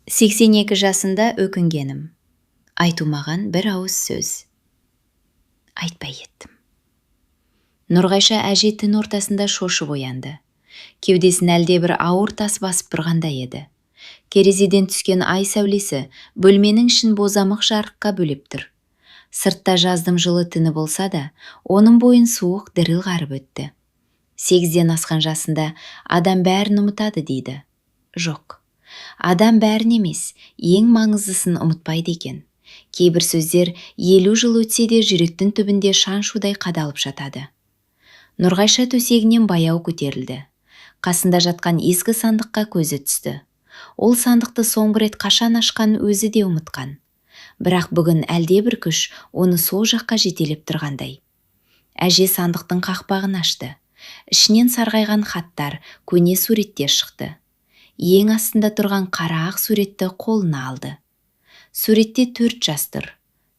82 жасында өкінгенім: айтылмаған бір ауыз сөз. Айтпай кеттім. Нұрғайша әже түн ортасында шошып оянды. Кеудесін әлдебір ауыр тас басып тұрғандай еді. Терезеден түскен ай сәулесі бөлменің ішін бозамық жарыққа бөлеп тұр. Сыртта жаздың жылы түні болса да, оның бойын суық діріл қарып өтті. 8-ден асқан жасында адам бәрін ұмытады дейді. Жоқ, адам бәрін емес, ең маңыздысын ұмытпайды екен. Кейбір сөздер 50 жыл өтсе де, жүректің түбінде шаншудай қадалып жатады. Нұрғайша төсегінен баяу көтерілді. Қасында жатқан ескі сандыққа көзі түсті. Ол сандықты соңғы рет қашан ашқанын өзі де ұмытқан. Бірақ бүгін әлдебір күш оны сол жаққа жетелеп тұрғандай. Әже сандықтың қақпағын ашты. Ішінен сарғайған хаттар, көне суреттер шықты. Ең астында тұрған қара ақ суретті қолына алды. Суретте төрт жас тұр: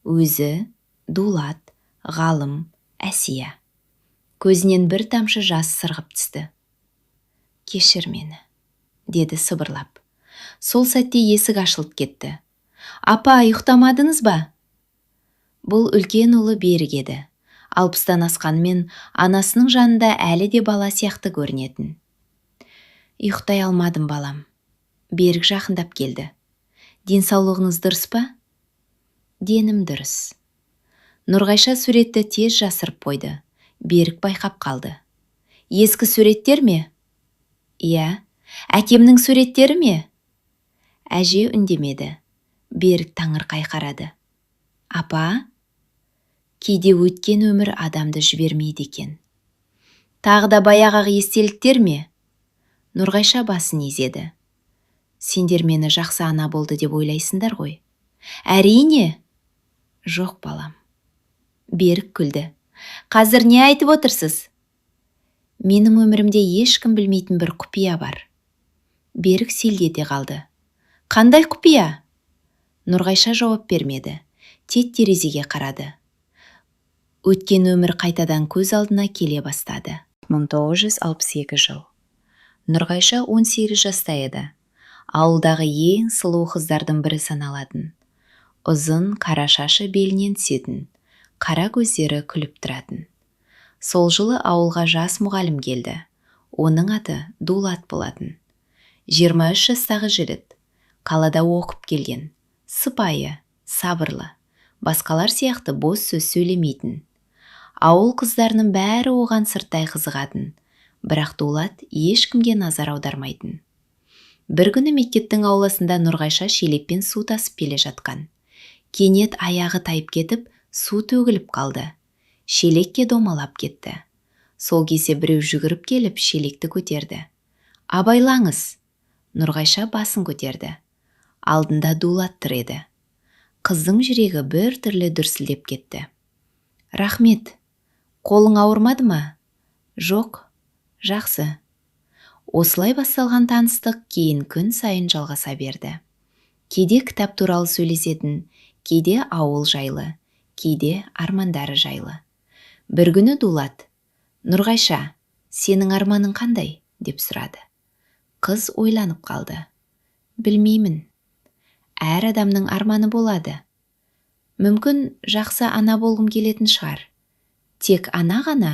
өзі, Дулат, Ғалым, Әсия. Көзінен бір тамшы жас сырғып түсті. «Кешір мені», – деді сыбырлап. Сол сәтте есік ашылып кетті. «Апа, ұйықтамадыңыз ба?» Бұл үлкен ұлы Берік еді. 60-тан асқанымен, анасының жанында әлі де бала сияқты көрінетін. «Ұйықтай алмадым, балам». Берік жақындап келді. «Денсаулығыңыз дұрыс па?» «Денім дұрыс». Нұрғайша суретті тез жасырып қойды. Берік байқап қалды. «Ескі суреттер ме?» «Иә». «Әкемнің суреттері ме?» Әже үндемеді. Берік таңырқай қарады. «Апа, кейде өткен өмір адамды жібермейді екен. Тағы да баяғы естеліктер ме?» Нұрғайша басын изеді. «Сендер мені жақсы ана болды деп ойлайсыңдар ғой?» «Әрине». «Жоқ, балам». Берік күлді. «Қазір не айтып отырсыз?» «Менің өмірімде ешкім білмейтін бір құпия бар». Берік селк ете қалды. «Қандай құпия?» Нұрғайша жауап бермеді, тек терезеге қарады. Өткен өмір қайтадан көз алдына келе бастады. 1962 жыл. Нұрғайша 18 жаста еді. Ауылдағы ең сұлу қыздардың бірі саналатын. Ұзын қара шашы белінен түсетін, қара көздері күліп тұратын. Сол жылы ауылға жас мұғалім келді. Оның аты Дулат болатын. 23 жастағы жігіт. Қалада оқып келген. Сыпайы, сабырлы, басқалар сияқты бос сөз сөйлемейтін. Ауыл қыздарының бәрі оған сырттай қызығатын, бірақ Дулат ешкімге назар аудармайтын. Бір күні мектептің ауласында Нұрғайша шелекпен су тасып келе жатқан. Кенет аяғы тайып кетіп, су төгіліп қалды. Шелекке домалап кетті. Сол кезде біреу жүгіріп келіп, шелекті көтерді. «Абайлаңыз!» Нұрғайша басын көтерді. Алдында Дулат тұр еді. Қыздың жүрегі бір түрлі дүрсілдеп кетті. «Рахмет. Қолың ауырмады ма?» «Жоқ, жақсы». Осылай басталған таныстық кейін күн сайын жалғаса берді. Кейде кітап туралы сөйлесетін, кейде ауыл жайлы, кейде армандары жайлы. Бір күні Дулат: «Нұрғайша, сенің арманың қандай?» – деп сұрады. Қыз ойланып қалды. «Білмеймін. Әр адамның арманы болады. Мүмкін, жақсы ана болғым келетін шығар». «Тек ана ғана?»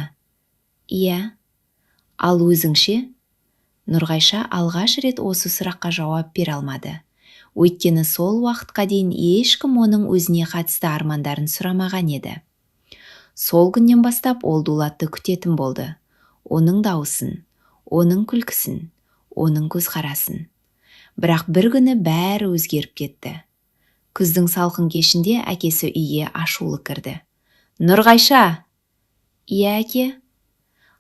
«Иә». «Ал өзің ше?» Нұрғайша алғаш рет осы сұраққа жауап бере алмады. Өйткені сол уақытқа дейін ешкім оның өзіне қатысты армандарын сұрамаған еді. Сол күннен бастап ол Дулатты күтетін болды. Оның дауысын, оның күлкісін, оның көзқарасын. Бірақ бір күні бәрі өзгеріп кетті. Күздің салқын кешінде әкесі үйге ашулы кірді. «Нұрғайша!» «Иә, әке».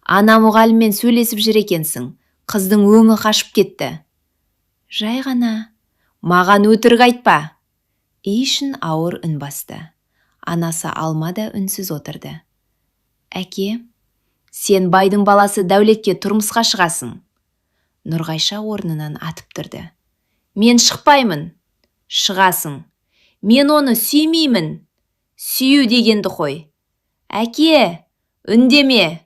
«Ана мұғаліммен сөйлесіп жүр екенсің. Қыздың өңі қашып кетті». «Жай ғана». «Маған өтірік айтпа!» Үй ішін ауыр үн басты. Анасы Алма да үнсіз отырды. «Әке». «Сен байдың баласы Дәулетке тұрмысқа шығасың». Нұрғайша орнынан атып тұрды. «Мен шықпаймын!» «Шығасың!» «Мен оны сүймеймін!» «Сүю дегенді қой!» «Әке!» «Үндеме!»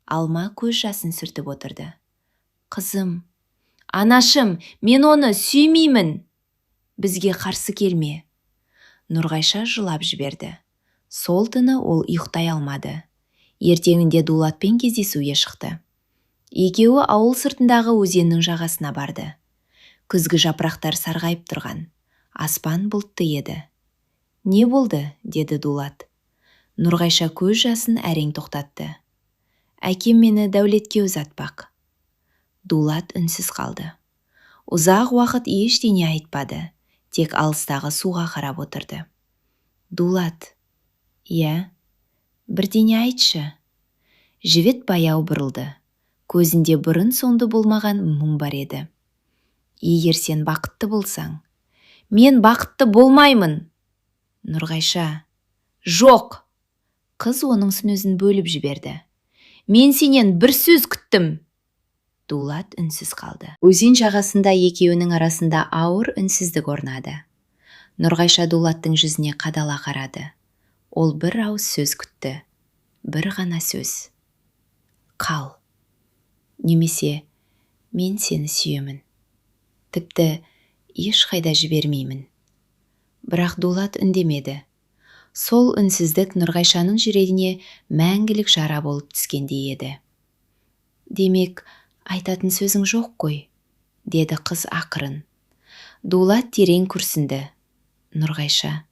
Алма көз жасын сүртіп отырды. «Қызым». «Анашым, мен оны сүймеймін!» Бізге қарсы келме. Нұрғайша жылап жіберді. Сол түні ол ұйықтай алмады. Ертеңінде Дулатпен кездесуге шықты. Екеуі ауыл сыртындағы өзеннің жағасына барды. Күзгі жапырақтар сарғайып тұрған. Аспан бұлтты еді. «Не болды?» – деді Дулат. Нұрғайша көз жасын әрең тоқтатты. «Әкем мені Дәулетке ұзатпақ». Дулат үнсіз қалды. Ұзақ уақыт ештеңе айтпады, тек алыстағы суға қарап отырды. «Дулат». «Иә». «Бірдеңе айтшы». Жігіт баяу бұрылды. Көзінде бұрын соңды болмаған мұң бар еді. «Егер сен бақытты болсаң». «Мен бақытты болмаймын». «Нұрғайша». «Жоқ». Қыз оның сөзін бөліп жіберді. «Мен сенен бір сөз күттім». Дулат үнсіз қалды. Өзен жағасында екеуінің арасында ауыр үнсіздік орнады. Нұрғайша Дулаттың жүзіне қадала қарады. Ол бір ауыз сөз күтті, бір ғана сөз: «Қал» немесе «Мен сені сүйемін, тіпті ешқайда жібермеймін». Бірақ Дулат үндемеді. Сол үнсіздік Нұрғайшаның жүрегіне мәңгілік жара болып түскендей еді. «Демек, айтатын сөзің жоқ қой», – деді қыз ақырын. Дулат терең күрсінді. «Нұрғайша».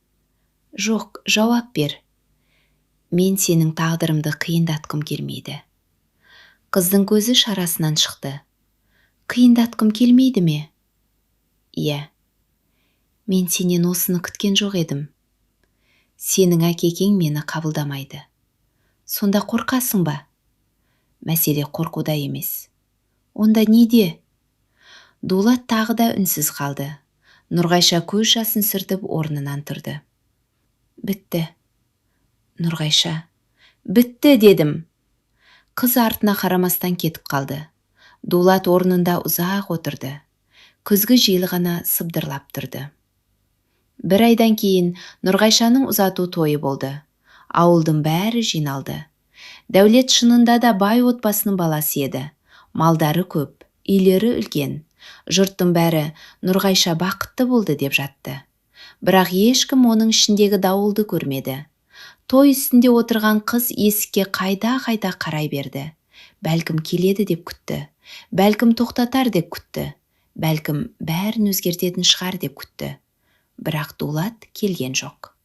«Жоқ, жауап бер. Мен сенің тағдырыңды қиындатқым келмейді». Қыздың көзі шарасынан шықты. «Қиындатқым келмейді ме?» «Иә». «Мен сенен осыны күткен жоқ едім». «Сенің әкең мені қабылдамайды». «Сонда қорқасың ба?» «Мәселе қорқуда емес». «Онда неде?» Дулат тағы да үнсіз қалды. Нұрғайша көз жасын сүртіп, орнынан тұрды. «Бітті, Нұрғайша, бітті дедім». Қыз артына қарамастан кетіп қалды. Дулат орнында ұзақ отырды. Күзгі жел ғана сыбдырлап тұрды. Бір айдан кейін Нұрғайшаның ұзату тойы болды. Ауылдың бәрі жиналды. Дәулет шынында да бай отбасының баласы еді. Малдары көп, үйлері үлкен. Жұрттың бәрі «Нұрғайша бақытты болды» деп жатты. Бірақ ешкім оның ішіндегі дауылды көрмеді. Той үстінде отырған қыз есікке қайта-қайта қарай берді. Бәлкім, келеді деп күтті, бәлкім, тоқтатар деп күтті, бәлкім, бәрін өзгертетін шығар деп күтті. Бірақ Дулат келген жоқ.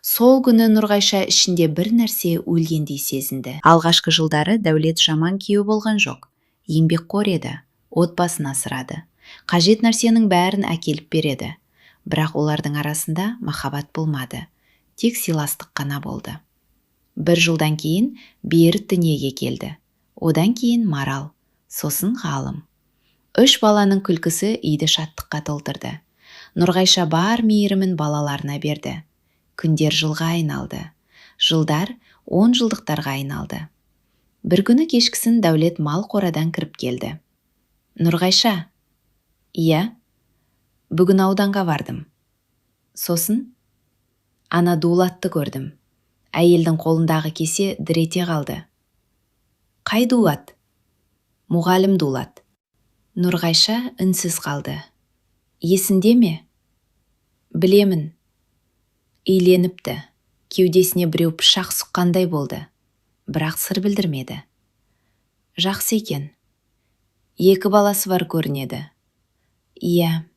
Сол күні Нұрғайша ішінде бір нәрсе өлгендей сезінді. Алғашқы жылдары Дәулет жаман күйеу болған жоқ. Еңбекқор еді, отбасын асырады, қажет нәрсенің бәрін әкеліп береді. Бірақ олардың арасында махаббат болмады, тек сыйластық қана болды. Бір жылдан кейін Берік дүниеге келді. Одан кейін Марал, сосын Ғалым. Үш баланың күлкісі үйді шаттыққа толтырды. Нұрғайша бар мейірімін балаларына берді. Күндер жылға айналды, жылдар 10 жылдықтарға айналды. Бір күні кешкісін Дәулет мал қорадан кіріп келді. «Нұрғайша». «Иә». «Бүгін ауданға бардым». «Сосын?» «Ана Дулатты көрдім». Әйелдің қолындағы кесе дір ете қалды. «Қай Дулат?» «Мұғалім Дулат». Нұрғайша үнсіз қалды. «Есінде ме?» «Білемін. Үйленіпті». Кеудесіне біреу пышақ сұққандай болды, бірақ сыр білдірмеді. «Жақсы екен. Екі баласы бар көрінеді». «Иә».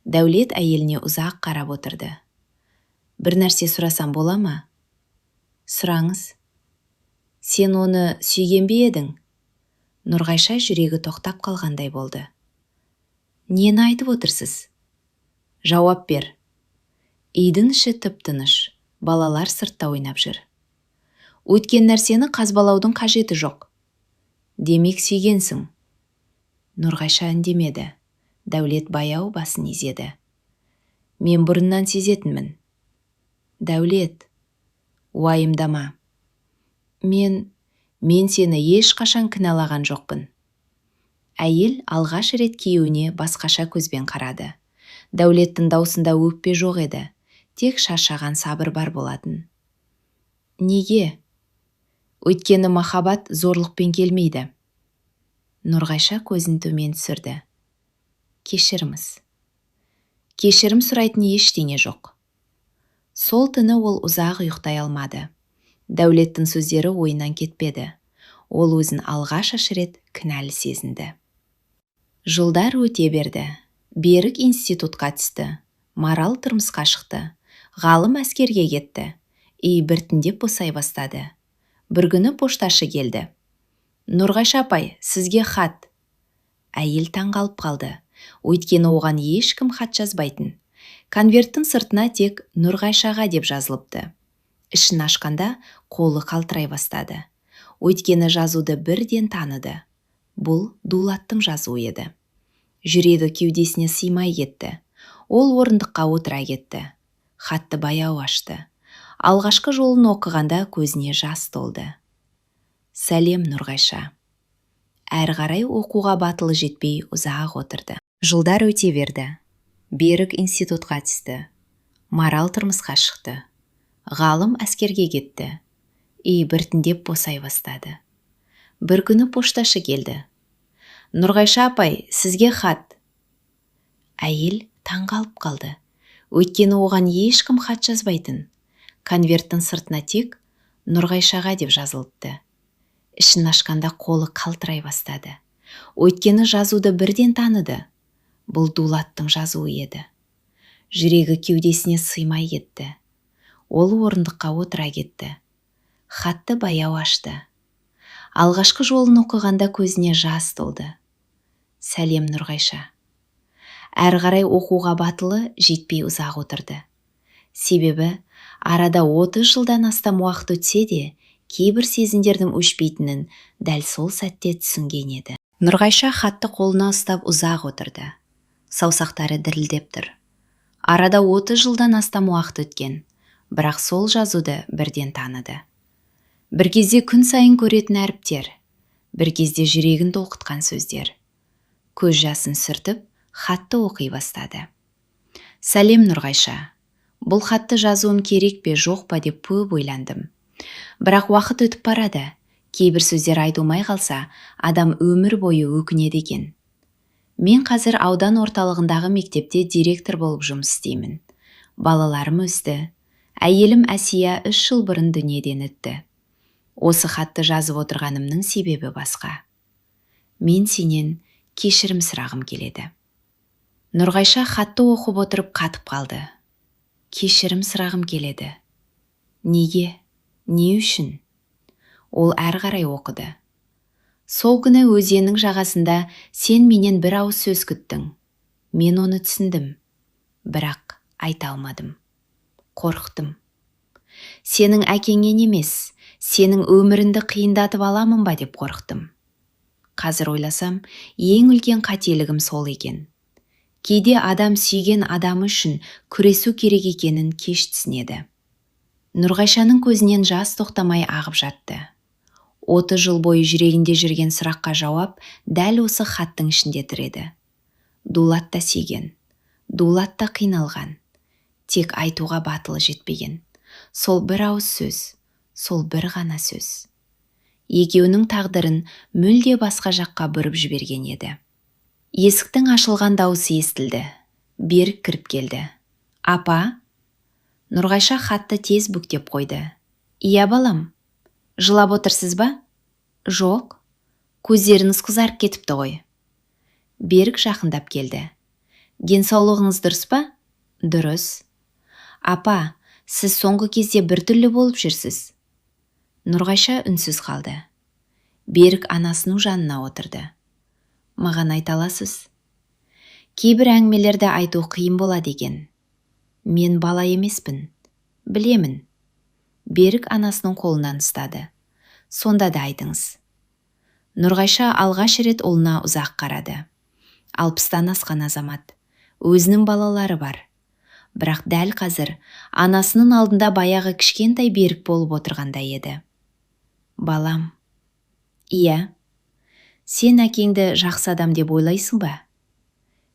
Дәулет әйеліне ұзақ қарап отырды. «Бір нәрсе сұрасам бола ма?» «Сұраңыз». «Сен оны сүйген бе едің?» Нұрғайша жүрегі тоқтап қалғандай болды. «Нені айтып отырсыз?» «Жауап бер». Үйдің іші тып-тыныш, балалар сыртта ойнап жүр. «Өткен нәрсені қазбалаудың қажеті жоқ». «Демек, сүйгенсің». Нұрғайша үндемеді. Дәулет баяу басын изеді. «Мен бұрыннан сезетінмін». «Дәулет». «Уайымдама. Мен сені ешқашан кінәлаған жоқпын». Әйел алғаш рет күйеуіне басқаша көзбен қарады. Дәулеттің даусында өкпе жоқ еді, тек шаршаған сабыр бар болатын. «Неге?» «Өйткені махаббат зорлықпен келмейді». Нұрғайша көзін төмен түсірді. «Кешіріңіз». Кешірім сұрайтын ештеңе жоқ. Сол түні ол ұзақ ұйықтай алмады. Дәулеттің сөздері ойынан кетпеді. Ол өзін алғаш рет кінәлі сезінді. Жылдар өте берді. Берік институтқа түсті. Марал тұрмысқа шықты. Ғалым әскерге кетті. Үй біртіндеп босай бастады. Бір күні пошташы келді. «Нұрғайша апай, сізге хат». Әйел таңғалып қалды. Өйткені оған ешкім хат жазбайтын. Конверттің сыртына тек «Нұрғайшаға» деп жазылыпты. Ішін ашқанда қолы қалтырай бастады. Өйткені жазуды бірден таныды. Бұл Дулаттың жазуы еді. Жүрегі кеудесіне сыймай кетті. Ол орындыққа отыра кетті. Хатты баяу ашты. Алғашқы жолын оқығанда көзіне жас толды. «Сәлем, Нұрғайша». Әрі қарай оқуға батылы жетпей ұзақ отырды. Жылдар өте берді. Берік институтқа түсті. Марал тұрмысқа шықты. Ғалым әскерге кетті. Үй біртіндеп босай бастады. Бір күні пошташы келді. «Нұрғайша апай, сізге хат». Әйел таңғалып қалды. Өйткені оған ешкім хат жазбайтын. Конверттің сыртына тек «Нұрғайшаға» деп жазылыпты. Ішін ашқанда қолы қалтырай бастады. Өйткені жазуды бірден таныды. Бұл Дулаттың жазуы еді. Жүрегі кеудесіне сыймай кетті. Ол орындыққа отыра кетті. Хатты баяу ашты. Алғашқы жолын оқығанда көзіне жас толды. «Сәлем, Нұрғайша». Әрі қарай оқуға батылы жетпей ұзақ отырды. Себебі арада 30 жылдан астам уақыт өтсе де, кейбір сезімдердің өшпейтінін дәл сол сәтте түсінген еді. Нұрғайша хатты қолына ұстап ұзақ отырды. Саусақтары дірілдеп тұр. Арада 30 жылдан астам уақыт өткен, бірақ сол жазуды бірден таныды. Бір кезде күн сайын көретін әріптер, бір кезде жүрегін толқытқан сөздер. Көз жасын сүртіп, хатты оқи бастады. «Сәлем, Нұрғайша. Бұл хатты жазуым керек пе, жоқ па деп көп ойландым. Бірақ уақыт өтіп барады. Кейбір сөздер айтылмай қалса, адам өмір бойы өкінеді екен. Мен қазір аудан орталығындағы мектепте директор болып жұмыс істеймін. Балаларым өсті. Әйелім Әсия 3 жыл бұрын дүниеден өтті. Осы хатты жазып отырғанымның себебі басқа. Мен сенен кешірім сұрағым келеді». Нұрғайша хатты оқып отырып қатып қалды. Кешірім сұрағым келеді. Неге? Не үшін? Ол әрі қарай оқыды. «Сол күні өзеннің жағасында сен менен бір ауыз сөз күттің. Мен оны түсіндім. Бірақ айта алмадым. Қорықтым. Сенің әкеңнен емес, сенің өміріңді қиындатып аламын ба деп қорықтым. Қазір ойласам, ең үлкен қателігім сол екен. Кейде адам сүйген адамы үшін күресу керек екенін кеш түсінеді». Нұрғайшаның көзінен жас тоқтамай ағып жатты. 30 жыл бойы жүрегінде жүрген сұраққа жауап дәл осы хаттың ішінде тұр еді. Дулат та сүйген. Дулат та қиналған. Тек айтуға батылы жетпеген. Сол бір ауыз сөз, сол бір ғана сөз екеуінің тағдырын мүлде басқа жаққа бұрып жіберген еді. Есіктің ашылған дауысы естілді. Берік кіріп келді. «Апа». Нұрғайша хатты тез бүктеп қойды. «Иә, балам». «Жылап отырсыз ба?» «Жоқ». «Көздеріңіз қызарып кетіпті ғой». Берік жақындап келді. «Денсаулығыңыз дұрыс па?» «Дұрыс». «Апа, сіз соңғы кезде біртүрлі болып жүрсіз». Нұрғайша үнсіз қалды. Берік анасының жанына отырды. «Маған айта аласыз. Кейбір әңгімелерді айту қиын болады екен». «Мен бала емеспін. Білемін». Берік анасының қолынан ұстады. «Сонда да айтыңыз». Нұрғайша алғаш рет ұлына ұзақ қарады. 60-тан асқан азамат. Өзінің балалары бар. Бірақ дәл қазір анасының алдында баяғы кішкентай Берік болып отырғандай еді. «Балам». «Иә». «Сен әкеңді жақсы адам деп ойлайсың ба?»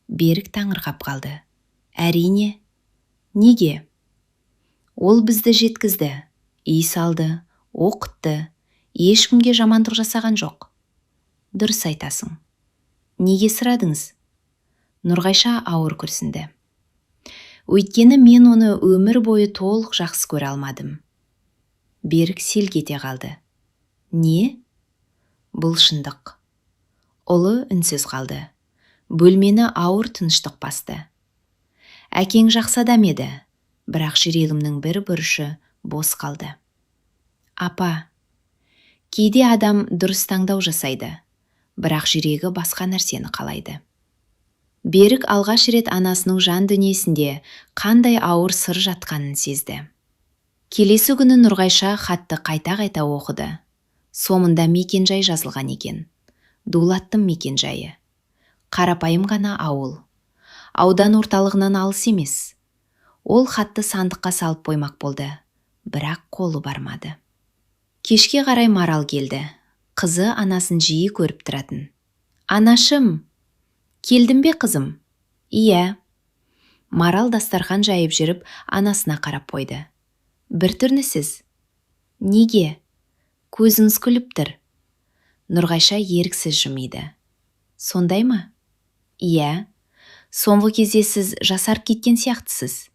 Берік таңырқап қалды. «Әрине». «Неге?» «Ол бізді жеткізді, үй салды, оқытты, ешкімге жамандық жасаған жоқ». «Дұрыс айтасың. Неге сұрадыңыз?» Нұрғайша ауыр күрсінді. Өйткені мен оны өмір бойы толық жақсы көре алмадым. Берік селк ете қалды. Не? Бұл шындық. Ұлы үнсіз қалды. Бөлмені ауыр тыныштық басты. Әкең жақсы адам еді, бірақ жүрегімнің бір бұрышы бос қалды. Апа, кейде адам дұрыс таңдау жасайды, бірақ жүрегі басқа нәрсені қалайды. Берік алғаш рет анасының жан дүниесінде қандай ауыр сыр жатқанын сезді. Келесі күні Нұрғайша хатты қайта-қайта оқыды. Соңында мекенжай жазылған екен. Дулаттың мекенжайы. Қарапайым ғана ауыл. Аудан орталығынан алыс емес. Ол хатты сандыққа салып қоймақ болды, бірақ қолы бармады. Кешке қарай Марал келді. Қызы анасын жиі көріп тұратын. Анашым, келдің бе, қызым? Иә. Марал дастархан жайып жүріп, анасына қарап қойды. Біртүрлісіз. Неге? Көзіңіз күліп тұр. Нұрғайша еріксіз жымиды. Сондай ма? Иә. Соңғы кезде сіз жасарып кеткен сияқтысыз.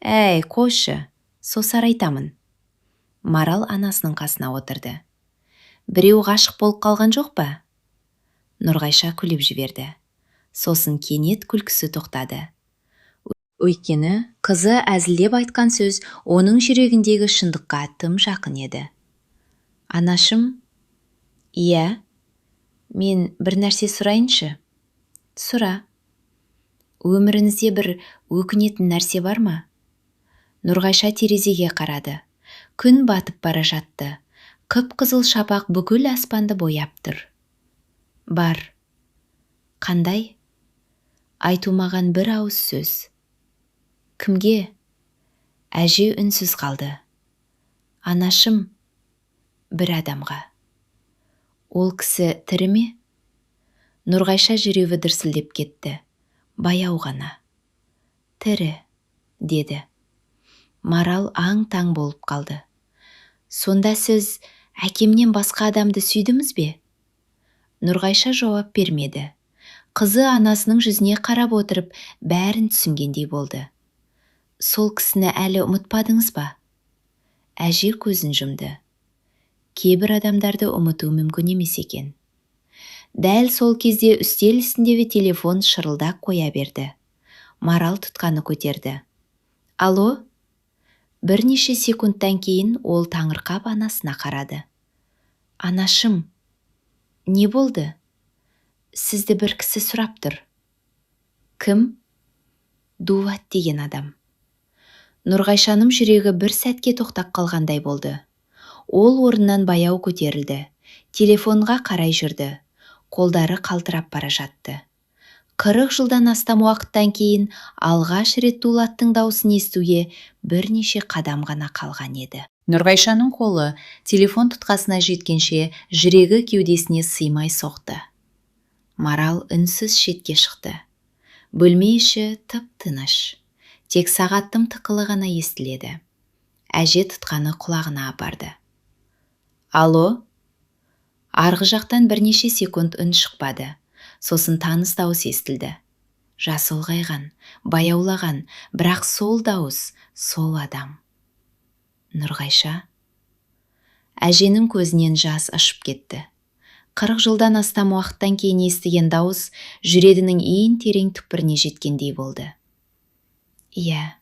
Әй, қойшы, сосын айтамын. Марал анасының қасына отырды. Біреу ғашық болып қалған жоқ па? Нұрғайша күліп жіберді. Сосын кенет күлкісі тоқтады. Өйткені қызы әзілдеп айтқан сөз оның жүрегіндегі шындыққа тым жақын еді. Анашым, иә, мен бір нәрсе сұрайыншы. Сұра. Өміріңізде бір өкінетін нәрсе бар ма? Нұрғайша терезеге қарады. Күн батып бара жатты. Қып-қызыл шапақ бүкіл аспанды бояп тұр. Бар. Қандай? Айтылмаған бір ауыз сөз. Кімге? Әже үнсіз қалды. Анашым, бір адамға. Ол кісі тірі ме? Нұрғайша жүрегі дүрсілдеп кетті. Баяу ғана. Тірі, деді. Марал аң-таң болып қалды. Сонда сіз әкемнен басқа адамды сүйдіңіз бе? Нұрғайша жауап бермеді. Қызы анасының жүзіне қарап отырып, бәрін түсінгендей болды. Сол кісіні әлі ұмытпадыңыз ба? Әже көзін жұмды. Кейбір адамдарды ұмыту мүмкін емес екен. Дәл сол кезде үстел үстіндегі телефон шырылдап қоя берді. Марал тұтқаны көтерді. Алло? Бірнеше секундтан кейін ол таңырқап анасына қарады. Анашым, не болды? Сізді бір кісі сұрап тұр. Кім? Дулат деген адам. Нұрғайшаның жүрегі бір сәтке тоқтап қалғандай болды. Ол орнынан баяу көтерілді. Телефонға қарай жүрді. Қолдары қалтырап бара жатты. 40 жылдан астам уақыттан кейін алғаш рет Дулаттың даусын естуге бірнеше қадам ғана қалған еді. Нұрғайшаның қолы телефон тұтқасына жеткенше жүрегі кеудесіне сыймай соқты. Марал үнсіз шетке шықты. Бөлме іші тып-тыныш. Тек сағаттың тықылы ғана естіледі. Әже тұтқаны құлағына апарды. Алло? Арғы жақтан бірнеше секунд үн шықпады. Сосын таныс дауыс естілді. Жасы ұлғайған, баяулаған, бірақ сол дауыс, сол адам. Нұрғайша? Әженің көзінен жас ығып кетті. 40 жылдан астам уақыттан кейін естіген дауыс жүрегінің ең терең түкпіріне жеткендей болды. Иә,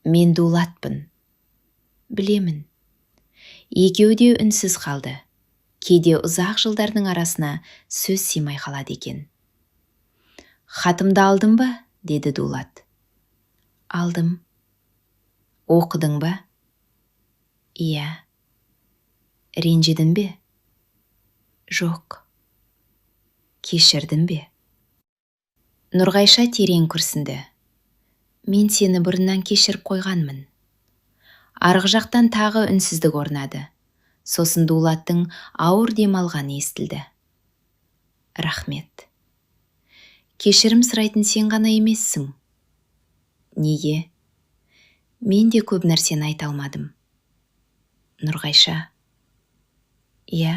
мен Дулатпын. Білемін. Екеуі де үнсіз қалды. Кейде ұзақ жылдардың арасына сөз сыймай қалады екен. Хатымды алдың ба? Деді Дулат. Алдым. Оқыдың ба? Иә. Ренжідің бе? Жоқ. Кешірдің бе? Нұрғайша терең күрсінді. Мен сені бұрыннан кешіріп қойғанмын. Арғы жақтан тағы үнсіздік орнады. Сосын Дулаттың ауыр дем алғаны естілді. Рахмет. Кешірім сұрайтын сен ғана емессің. Неге? Мен де көп нәрсені айта алмадым. Нұрғайша. Иә.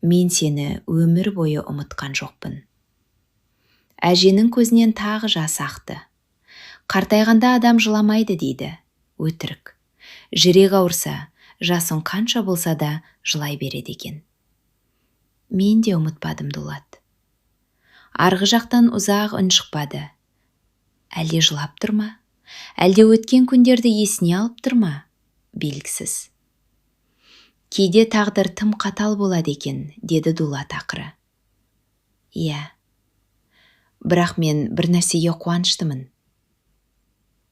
Мен сені өмір бойы ұмытқан жоқпын. Әженің көзінен тағы жас ақты. Қартайғанда адам жыламайды дейді. Өтірік. Жүрек ауырса, жасың қанша болса да жылай береді екен. Мен де ұмытпадым, Дулат. Арғы жақтан ұзақ үн шықпады. Әлде жылап тұр ма? Әлде өткен күндерді есіне алып тұр ма? Белгісіз. Кейде тағдыр тым қатал болады екен, деді Дулат ақыры. Иә. Бірақ мен бір нәрсеге қуаныштымын.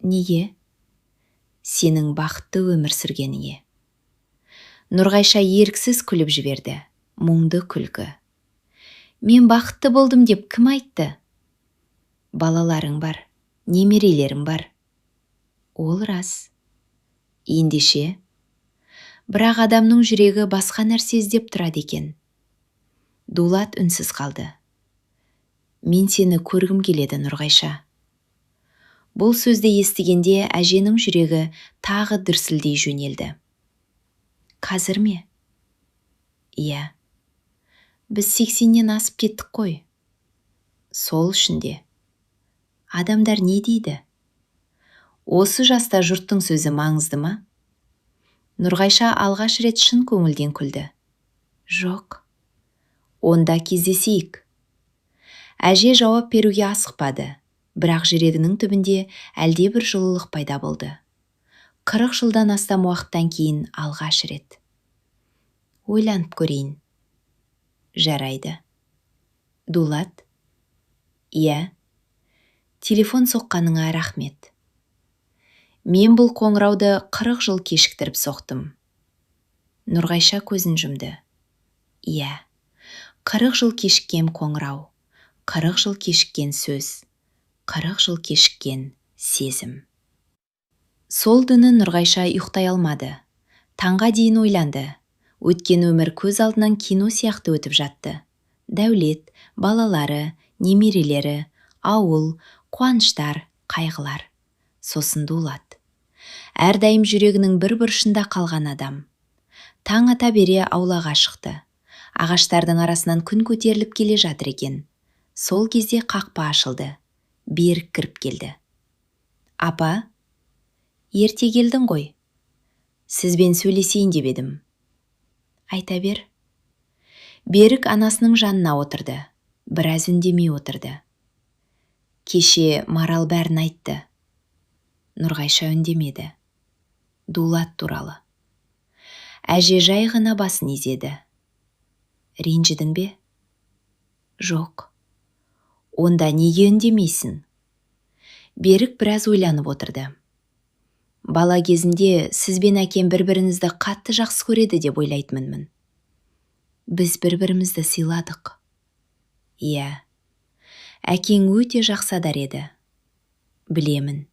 Неге? Сенің бақытты өмір сүргеніңе. Нұрғайша еріксіз күліп жіберді. Мұңды күлкі. Мен бақытты болдым деп кім айтты? Балаларың бар, немерелерің бар. Ол рас. Ендеше, бірақ адамның жүрегі басқа нәрсе іздеп тұрады екен. Дулат үнсіз қалды. Мен сені көргім келеді, Нұрғайша. Бұл сөзді естігенде әженің жүрегі тағы дүрсілдей жөнелді. Қазір ме? Иә. Біз 80-нен асып кеттік қой. Сол үшін де. Адамдар не дейді? Осы жаста жұрттың сөзі маңызды ма? Нұрғайша алғаш рет шын көңілден күлді. Жоқ. Онда кездесейік. Әже жауап беруге асықпады, бірақ жүрегінің түбінде әлдебір жылылық пайда болды. 40 жылдан астам уақыттан кейін алғаш рет. Ойланып көрейін. Жарайды. Дулат? Иә. Телефон соққаныңа рахмет. Мен бұл қоңырауды 40 жыл кешіктіріп соқтым. Нұрғайша көзін жұмды. Иә. 40 жыл кешіккен қоңырау, 40 жыл кешіккен сөз, 40 жыл кешіккен сезім. Сол түні Нұрғайша ұйықтай алмады. Таңға дейін ойланды. Өткен өмір көз алдынан кино сияқты өтіп жатты. Дәулет, балалары, немерелері, ауыл, қуаныштар, қайғылар. Сосын Дулат. Әрдайым жүрегінің бір бұрышында қалған адам. Таң ата бере аулаға шықты. Ағаштардың арасынан күн көтеріліп келе жатыр екен. Сол кезде қақпа ашылды. Берік кіріп келді. Апа, ерте келдің ғой. Сізбен сөйлесейін деп едім. Айта бер. Берік анасының жанына отырды. Біраз үндемей отырды. Кеше Марал бәрін айтты. Нұрғайша үндемеді. Дулат туралы. Әже жай ғана басын изеді. Ренжідің бе? Жоқ. Онда неге үндемейсің? Берік біраз ойланып отырды. Бала кезімде сіз бен әкем бір-біріңізді қатты жақсы көреді деп ойлайтынмын. Біз бір-бірімізді сыйладық. Иә. Әкең өте жақсы адам еді. Білемін.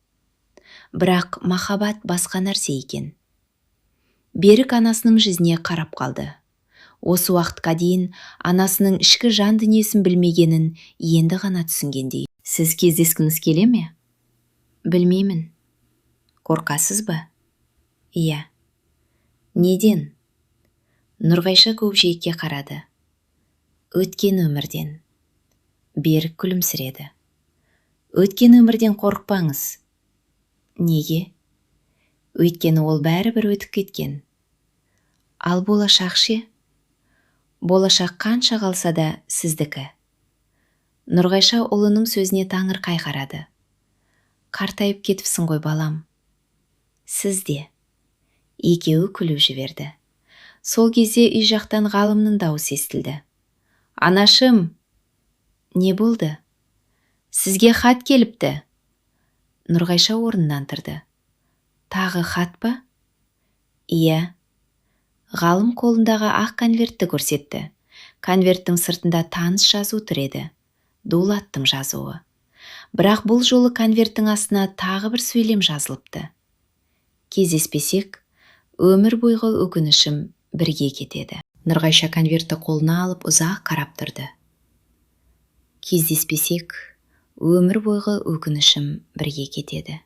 Бірақ махаббат басқа нәрсе екен. Берік анасының жүзіне қарап қалды. Осы уақытқа дейін анасының ішкі жан дүниесін білмегенін енді ғана түсінгендей. Сіз кездескіңіз келе ме? Білмеймін. Қорқасыз ба? Иә. Неден? Нұрғайша көкжиекке қарады. Өткен өмірден. Берік күлімсіреді. Өткен өмірден қорықпаңыз. Неге? Өйткені ол бәрібір өтіп кеткен. Ал болашақ ше? Болашақ қанша қалса да сіздікі. Нұрғайша ұлының сөзіне таңырқай қарады. Қартайып кетіпсің ғой, балам. Сіз де. Екеуі күліп жіберді. Сол кезде үй жақтан Ғалымның дауысы естілді. Анашым! Не болды? Сізге хат келіпті. Нұрғайша орнынан тұрды. Тағы хат па? Иә. Ғалым қолындағы ақ конвертті көрсетті. Конверттің сыртында таныс жазу тұр еді. Дулаттың жазуы. Бірақ бұл жолы конверттің астына тағы бір сөйлем жазылыпты. Кездеспесек, өмір бойғы өкінішім бірге кетеді. Нұрғайша конвертті қолына алып ұзақ қарап тұрды. Кездеспесек, өмір бойғы өкінішім бірге кетеді.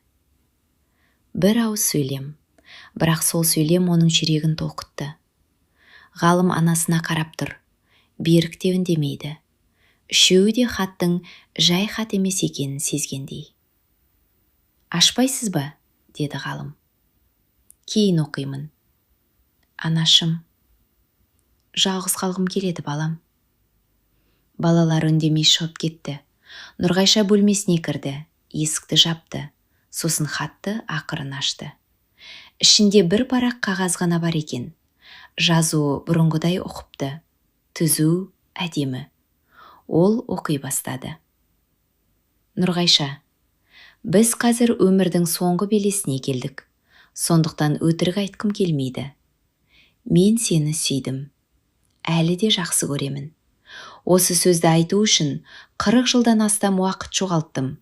Бір ауыз сөйлем, бірақ сол сөйлем оның жүрегін толқытты. Ғалым анасына қарап тұр. Берік те үндемейді. Үшеуі де хаттың жай хат емес екенін сезгендей. Ашпайсыз ба? Деді Ғалым. Кейін оқимын. Анашым, жалғыз қалғым келеді, балам. Балалар үндемей шығып кетті. Нұрғайша бөлмесіне кірді, есікті жапты, сосын хатты ақырын ашты. Ішінде бір парақ қағаз ғана бар екен. Жазуы бұрынғыдай ұқыпты, түзу, әдемі. Ол оқи бастады. Нұрғайша, біз қазір өмірдің соңғы белесіне келдік, сондықтан өтірік айтқым келмейді. Мен сені сүйдім, әлі де жақсы көремін. Осы сөзді айту үшін 40 жылдан астам уақыт жоғалттым.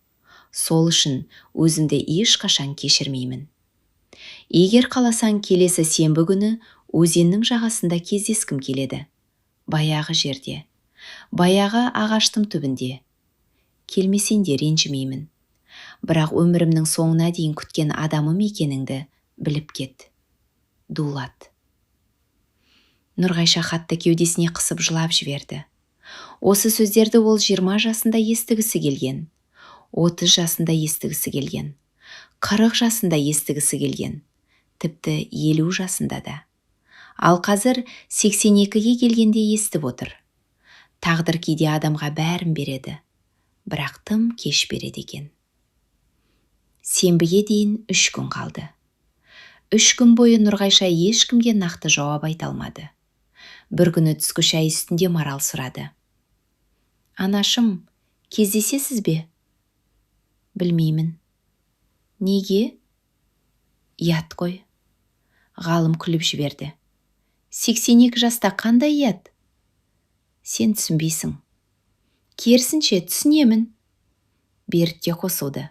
Сол үшін өзімді ешқашан кешірмеймін. Егер қаласаң, келесі сенбі күні өзеннің жағасында кездескім келеді. Баяғы жерде, баяғы ағаштың түбінде. Келмесең де ренжімеймін, бірақ өмірімнің соңына дейін күткен адамым екеніңді біліп кет. Дулат. Нұрғайша хатты кеудесіне қысып жылап жіберді. Осы сөздерді ол 20 жасында естігісі келген, 30 жасында естігісі келген, 40 жасында естігісі келген, тіпті 50 жасында да. Ал қазір 82-ге келгенде естіп отыр. Тағдыр кейде адамға бәрін береді, бірақ тым кеш береді екен. Сенбіге дейін 3 күн қалды. 3 күн бойы Нұрғайша ешкімге нақты жауап айта алмады. Бір күні түскі шай үстінде Марал сұрады: «Анашым, кездесесіз бе?» «Білмеймін». «Неге?» «Ұят қой». Ғалым күліп жіберді. «82 жаста қандай ұят?» «Сен түсінбейсің». «Керісінше, түсінемін». Берік те қосылды.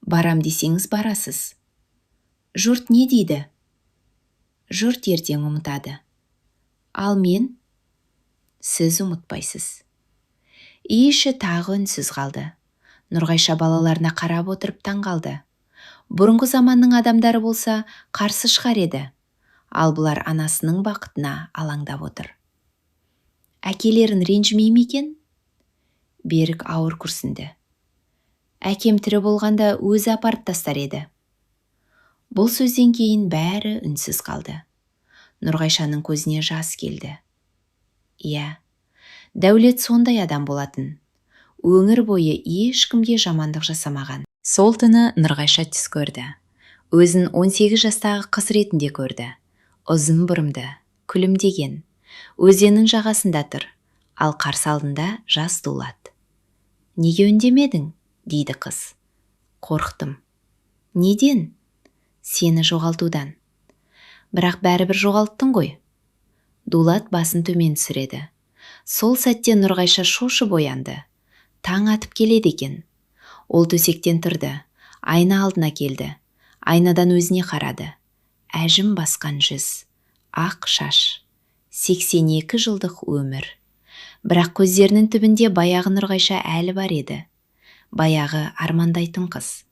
«Барам десеңіз, барасыз». «Жұрт не дейді?» «Жұрт ертең ұмытады. Ал мен?» «Сіз ұмытпайсыз». Үй іші тағы үнсіз қалды. Нұрғайша балаларына қарап отырып таң қалды. Бұрынғы заманның адамдары болса, қарсы шығар еді. Ал бұлар анасының бақытына алаңдап отыр. Әкелерін ренжімей ме екен? Берік ауыр күрсінді. «Әкем тірі болғанда, өзі апарып тастар еді». Бұл сөзден кейін бәрі үнсіз қалды. Нұрғайшаның көзіне жас келді. Иә, Дәулет сондай адам болатын. Өңір бойы ешкімге жамандық жасамаған. Сол түні Нұрғайша түс көрді. Өзін 18 жастағы қыз ретінде көрді. Ұзын бұрымды, күлімдеген. Өзеннің жағасында тұр, ал қарсы алдында жас Дулат. «Неге үндемедің?» – дейді қыз. «Қорықтым». «Неден?» «Сені жоғалтудан». «Бірақ бәрібір жоғалттың ғой». Дулат басын төмен түсіреді. Сол сәтте Нұрғайша шошып оянды. Таң атып келеді екен. Ол төсектен тұрды, айна алдына келді. Айнадан өзіне қарады. Әжім басқан жүз, ақ шаш, 82 жылдық өмір. Бірақ көздерінің түбінде баяғы Нұрғайша әлі бар еді. Баяғы армандайтын қыз,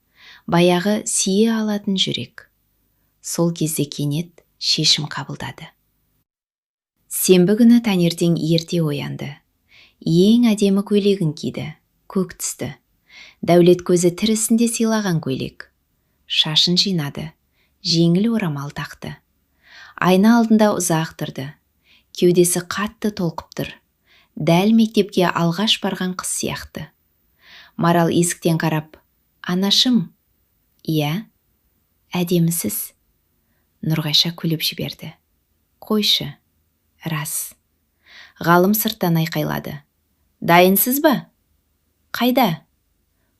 баяғы сүйе алатын жүрек. Сол кезде кенет шешім қабылдады. Сенбі күні таңертең ерте оянды. Ең әдемі көйлегін киді, көк түсті. Дәулет көзі тірісінде сыйлаған көйлек. Шашын жинады, жеңіл орамал тақты. Айна алдында ұзақ тұрды. Кеудесі қатты толқып тұр. Дәл мектепке алғаш барған қыз сияқты. Марал есіктен қарап: «Анашым!» «Иә». «Әдемісіз». Нұрғайша күліп жіберді. «Қойшы». «Рас». Ғалым сырттан айқайлады: «Дайынсыз ба?» «Қайда?»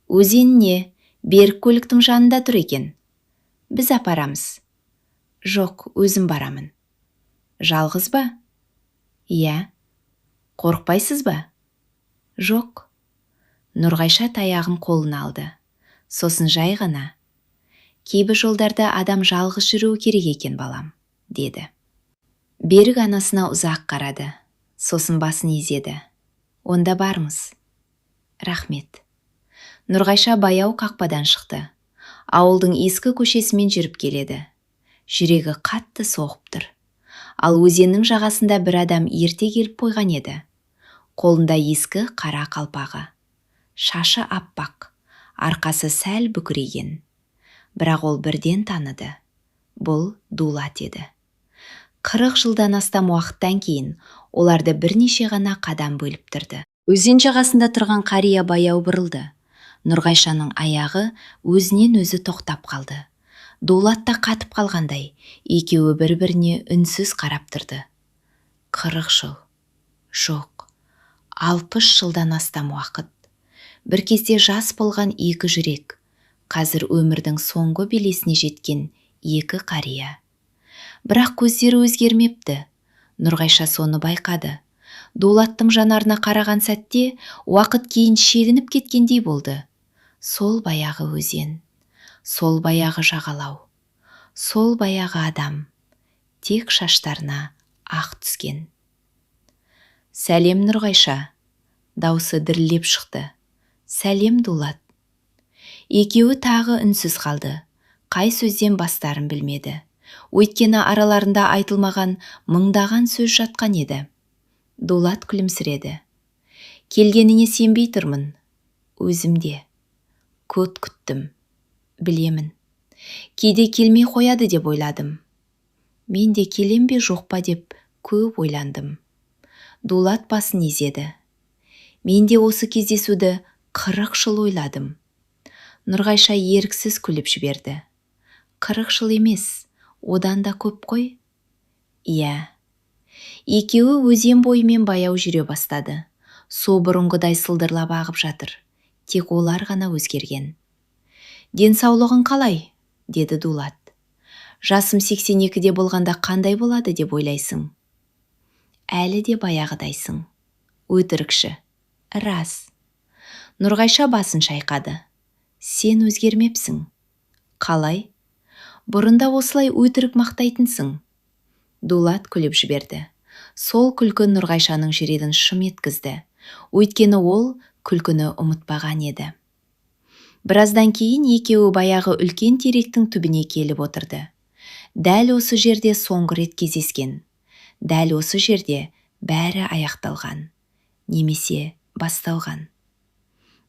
«Өзеніне. Берік көліктің жанында тұр екен». «Біз апарамыз». «Жоқ, өзім барамын». «Жалғыз ба?» «Иә». «Қорықпайсыз ба?» «Жоқ». Нұрғайша таяғын қолына алды. Сосын жай ғана: «Кейбір жолдарда адам жалғыз жүруі керек екен, балам», – деді. Берік анасына ұзақ қарады, сосын басын изеді. «Онда барыңыз. Рахмет». Нұрғайша баяу қақпадан шықты. Ауылдың ескі көшесімен жүріп келеді. Жүрегі қатты соғып тұр. Ал өзеннің жағасында бір адам ерте келіп қойған еді. Қолында ескі қара қалпағы, шашы аппақ, арқасы сәл бүкірейген. Бірақ ол бірден таныды. Бұл Дулат еді. 40 жылдан астам уақыттан кейін оларды бірнеше ғана қадам бөліп тұрды. Өзен жағасында тұрған қария баяу бұрылды. Нұрғайшаның аяғы өзінен өзі тоқтап қалды. Дулат та қатып қалғандай, екеуі бір-біріне үнсіз қарап тұрды. 40 жыл. Жоқ, 60 жылдан астам уақыт. Бір кезде жас болған екі жүрек, қазір өмірдің соңғы белесіне жеткен екі қария. Бірақ көздері өзгермепті. Нұрғайша соны байқады. Дулаттың жанарына қараған сәтте уақыт кейін шегініп кеткендей болды. Сол баяғы өзен, сол баяғы жағалау, сол баяғы адам, тек шаштарына ақ түскен. «Сәлем, Нұрғайша!» Даусы дірілдеп шықты. «Сәлем, Дулат!» Екеуі тағы үнсіз қалды. Қай сөзден бастарын білмеді. Өйткені араларында айтылмаған мыңдаған сөз жатқан еді. Дулат күлімсіреді. «Келгеніңе сенбей тұрмын». «Өзім де. Көп күттім». «Білемін. Кейде келмей қояды деп ойладым». «Мен де келем бе, жоқ па деп көп ойландым». Дулат басын изеді. «Мен де осы кездесуді 40 жыл ойладым». Нұрғайша еріксіз күліп жіберді. 40 жыл емес, одан да көп қой». «Иә». Екеуі өзен бойымен баяу жүре бастады. Су бұрынғыдай сылдырлап ағып жатыр. Тек олар ғана өзгерген. «Денсаулығың қалай?» – деді Дулат. «Жасым 82-де болғанда қандай болады деп ойлайсың?» «Әлі де баяғыдайсың». «Өтірікші». «Рас». Нұрғайша басын шайқады. «Сен өзгермепсің». «Қалай? Бұрын да осылай өтірік мақтайтынсың». Дулат күліп жіберді. Сол күлкі Нұрғайшаның жүрегін шым еткізді. Өйткені ол күлкіні ұмытпаған еді. Біраздан кейін екеуі баяғы үлкен теректің түбіне келіп отырды. Дәл осы жерде соңғы рет кездескен. Дәл осы жерде бәрі аяқталған. Немесе басталған.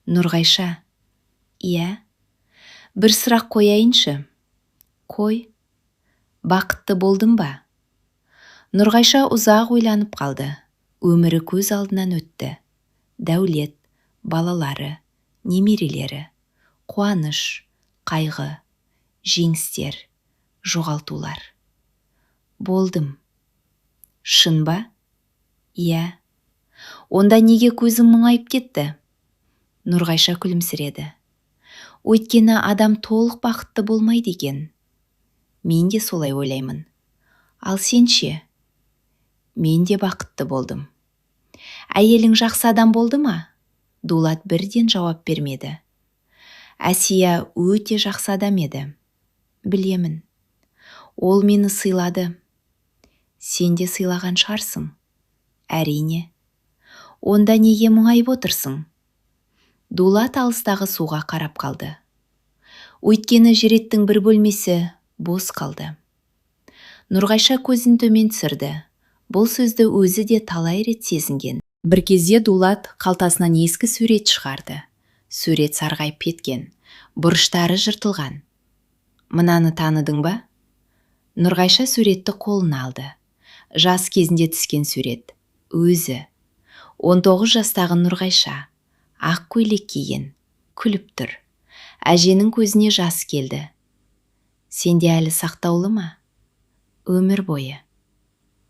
«Нұрғайша». «Иә». «Бір сұрақ қояйыншы». «Қой». «Бақытты болдым ба?» Нұрғайша ұзақ ойланып қалды. Өмірі көз алдынан өтті. Дәулет, балалары, немерелері, қуаныш, қайғы, жеңістер, жоғалтулар. «Болдым». «Шын ба?» «Иә». «Онда неге көзің мұңайып кетті?» Нұрғайша күлімсіреді. «Өйткені адам толық бақытты болмайды екен. Мен де солай ойлаймын. Ал сен ше?» «Мен де бақытты болдым». «Әйелің жақсы адам болды ма?» Дулат бірден жауап бермеді. «Әсия өте жақсы адам еді». «Білемін. Ол мені сыйлады. Сен де сыйлаған шығарсың». «Әрине». «Онда неге мұңайып отырсың?» Дулат алыстағы суға қарап қалды. «Өйткені Жереттің бір бөлмесі бос қалды». Нұрғайша көзін төмен түсірді. Бұл сөзді өзі де талай рет сезінген. Бір кезде Дулат қалтасынан ескі сурет шығарды. Сурет сарғайып кеткен, бұрыштары жыртылған. «Мынаны таныдың ба?» Нұрғайша суретті қолына алды. Жас кезінде түскен сурет. Өзі. 19 жастағы Нұрғайша. Ақ көйлек киген. Күліп тұр. Әженің көзіне жас келді. «Сенде әлі сақтаулы ма?» «Өмір бойы».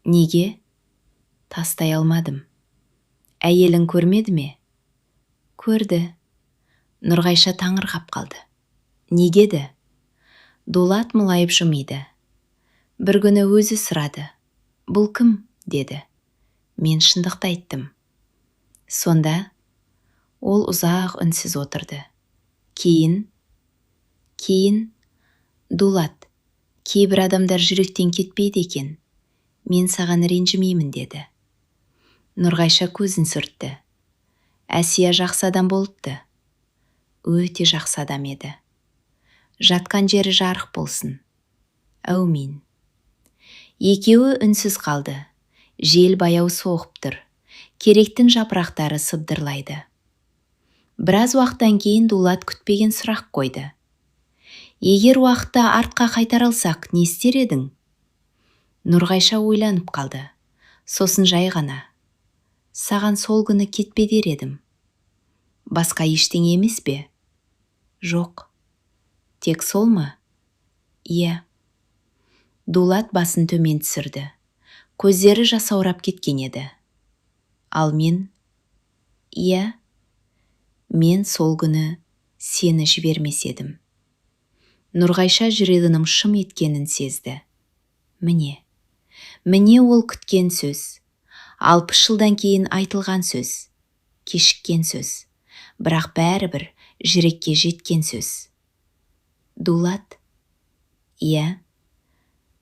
«Неге?» «Тастай алмадым». «Әйелің көрмеді ме?» «Көрді». Нұрғайша таңырқап қалды. «Неге еді?» Дулат мұңайып жымиды. «Бір күні өзі сұрады. Бұл кім? Деді. Мен шындықты айттым. Сонда ол ұзақ үнсіз отырды. Кейін: Дулат, кейбір адамдар жүректен кетпейді екен. Мен саған ренжімеймін, деді». Нұрғайша көзін сүртті. «Әсия жақсы адам болыпты». «Өте жақсы адам еді. Жатқан жері жарық болсын». «Әумин». Екеуі үнсіз қалды. Жел баяу соғып тұр. Теректің жапырақтары сыбдырлайды. Біраз уақыттан кейін Дулат күтпеген сұрақ қойды. Егер уақытты артқа қайтара алсақ, не істер едің? Нұрғайша ойланып қалды. Сосын жай ғана: «Саған сол күні кетпе дер едім». Басқа ештеңе емес пе? Жоқ. Тек сол ма? Иә. Дулат басын төмен түсірді. Көздері жасаурап кеткен еді. Ал мен? Иә, мен сол күні сені жібермес едім. Нұрғайша жүрегінің шым еткенін сезді. Міне, міне, ол күткен сөз, 60 жылдан кейін айтылған сөз, кешіккен сөз, бірақ бәрібір жүрекке жеткен сөз. Дулат. Иә.